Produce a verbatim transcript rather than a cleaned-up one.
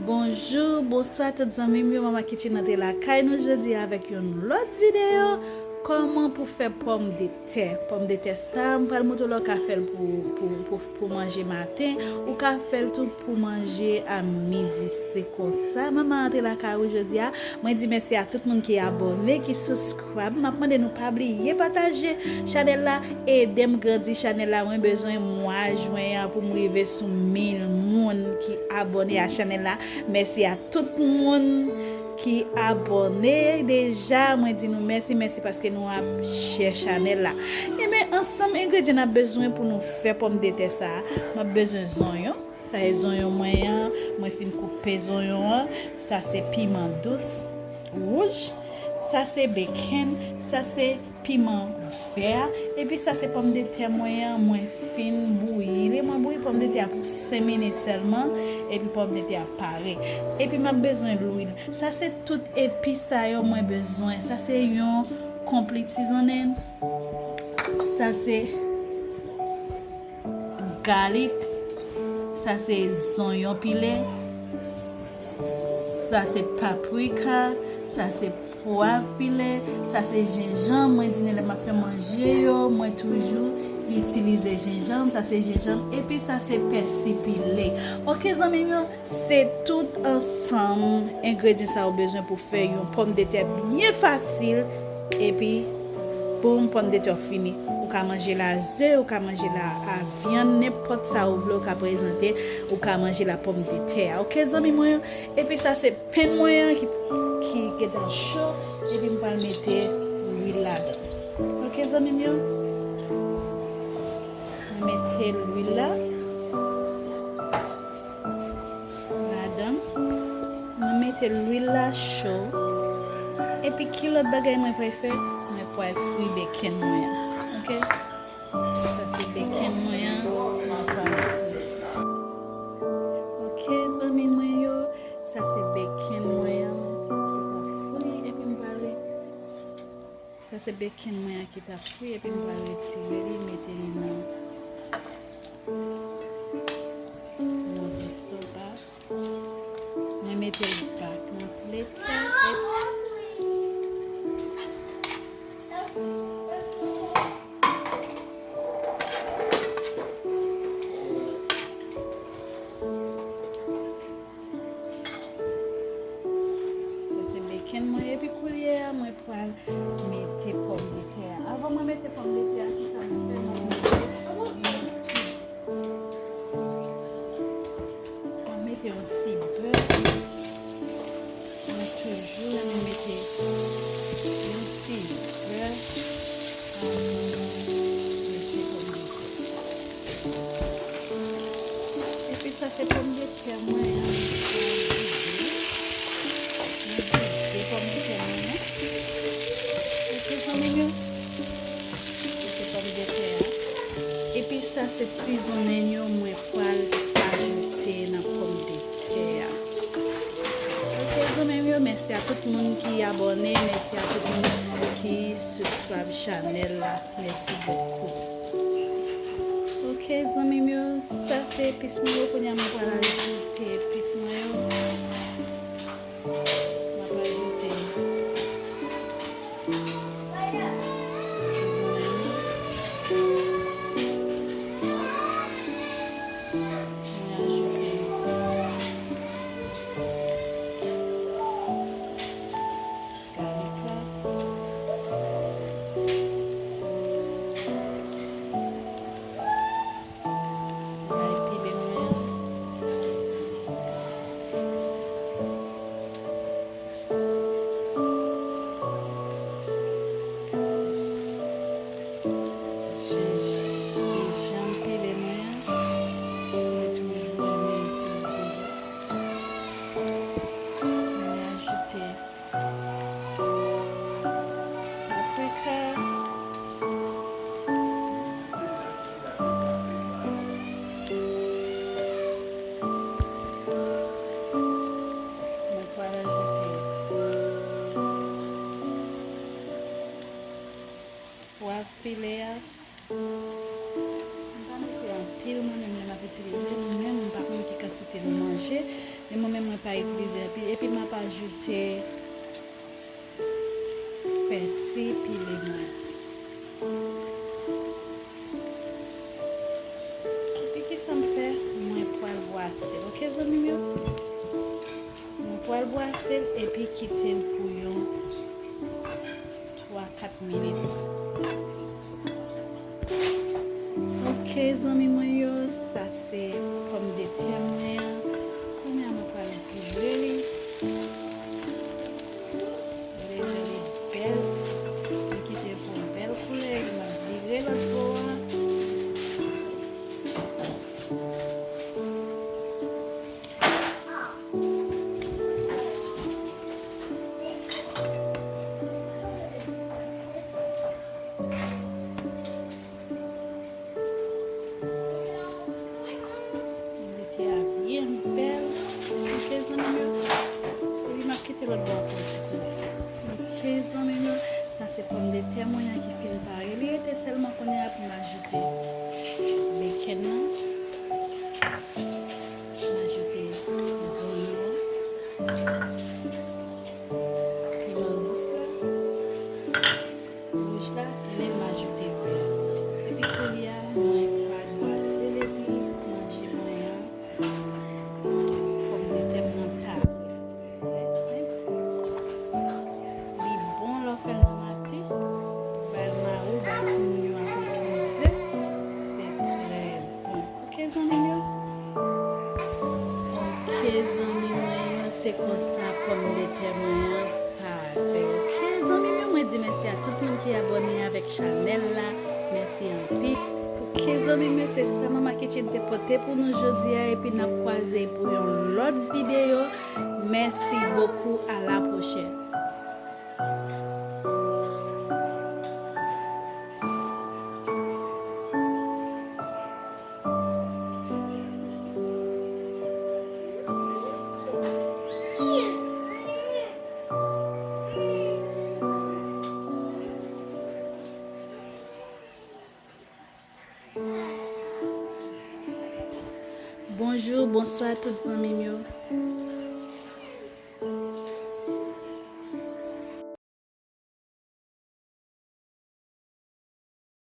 Bonjou, bonswa tout zanmi m yo, Mama Kitchen nan te lakay nou jodi a avèk yon lòt videyo. Kòman pou fè pòmdetè? Pòmdetè sa, m pral montre w lè w ka fè l pou, pou, pou, pou manje maten, ou ka fè l tou pou manje a midi. Se konsa, manman an te lakay ou jodi a. Mwen di mèsi a tout moun ki abòne, ki subscribe. M ap mande nou pa bliye pataje chanèl la, ede m grandi chanèl la. Mwen bezwen mwa jen an pou m rive sou mil moun ki abòne a chanèl la. Mèsi a tout moun ki abòne deja. Mwen di nou mèsi, mèsi paske nou ap share chanèl la. Ebyen, ansanm engredyan n ap bezwen pou nou fè pòmdetè sa a. M ap bezwen zonyon. Sa e zonyon mwen an. Mwen fin koupe zonyon an. Sa se piman dous wouj. Sa se bekenn. Sa se piman vè. Epi sa se pòmdetè mwen an. Mwen fin bouyi li. Mwen bouyi pòmdetè a pou senk minit sèlman. Epi pòmdetè a pare. Epi m ap bezwen lwil. Sa se tout epis sa yo mwen bezwen. Sa se yon konplit sizonnen. Sa se galik. Sa se zonyon pile. Sa se paprika. Sa se pwav pile. Sa se jenjanm. Mwen di nou lè m ap fè manje yo, mwen toujou itilize jenjanm. Sa se jenjanm. Epi sa se pèsi pile. Oke, zanmi m yo, se tout ansanm engredyan sa ou bezwen pou fè yon pòmdetè byen fasil. Epi, boum, pòmdetè w fini. Ou ka manje l a ze, ou ka manje l a, a vyann, nenpòt sa ou vle, ou ka prezante, ou ka manje l a pòmdetè a. Oke, zanmi mwen yo? Epi sa se pen mwen an ki, ki gentan cho. Epi m pral mete lwil ladan. Oke, zanmi m yo? Mwen mete lwil la ladan. Mwen mete lwil la cho. Epi ki lòt bagay mwen pral fè? Mwen pral fri bekenn mwen an. Oke? Sa se bekenn mwen an. Mwen pral fri. Oke, zanmi mwen yo. Sa se bekenn mwen an. Mwen pral fri epi m pral Sa se bekenn mwen an ki t ap fri, epi m pral retire li, mete li nan yon veso bak. Mwen mete l bak nan plet la, epi Sa se bekenn mwen, epi koulye a mwen pral mete pòmdetè a. Avan mwen mete pòmdetè a, kisa mwen fè? Mwen mete yon ti, mwen mete yon ti bè. Mwen toujou renmen mete yon ti bè avan mwen mete pòmdetè. Epi sa se pòmdetè mwen an, mwen vide. Mwen vide pòmdetè mwen an. Oke, zanmi m yo. Sa se pòmdetè a. Epi sa se sizonnen yo mwen pral ajoute nan pòmdetè a. Oke, zanmi m yo, mèsi a tout moun ki abòne, mèsi a tout moun ki subscribe chanèl la. Mèsi bokou. Oke, zanmi m yo, sa se epis mwen yo. Kounye a mwen pral ajoute epis mwen yo. Mwen pral ajoute sizonnen yo. Mwen ajoute galik la. Lay pile mwen an. Jenjanm pile mwen an. Mwen toujou renmen itilize li. Mwen ajoute paprika. Mwen pral ajoute pwav pile a. M pa mete anpil, mwen menm lè m ap itilize l, mwen menm m pa konn ki kantite m manje. Men mwen menm, mwen pa itilize anpil. Epi m ap ajoute pèsi pile mwen. Epi kisa m fè? Mwen pral bwase l, oke, zanmi m yo? Mwen pral bwase l epi kite l pou yon twa, kat minit. Oke, zanmi mwen yo, sa se pòmdetè mwen an. Kounye a, mwen pral vire li. Gade jan li bèl. Li kite l pou yon bèl koulè, epi m ap vire lòt bò a. Li te a byen bèl. Oke, zanmi m yo. Epi m ap kite lòt bò a pou yon ti kou. Oke, zanmi m yo. Sa se pòmdetè mwen an ki fin pare. Li rete sèlman kounye a pou m ajoute bacon nan. M ajoute zonyon, piman dous la, wouj la, epi m ajoute vè a. Epi kounye a, mwen pral bwase l epi manje mwen an. Pòmdetè m nan pare. Trè senp. Li bon lè w fè l nan maten. Bay mari w, bay timoun yo ak yon ti ze. Se trè bon. Oke, zanmi m yo. Oke, zanmi mwen yo, se konsa pòmdetè mwen an pare. Oke, zanmi m yo, mwen di mèsi a tout moun ki abòne avèk chanèl la. Mèsi anpil. Oke, zanmi m yo, se sa Mama Kitchen te pote pou nou jodi a, epi n ap kwaze pou yon lòt videyo. Merci beaucoup, à la prochaine. Bonjou, bonswa tout zanmi m yo.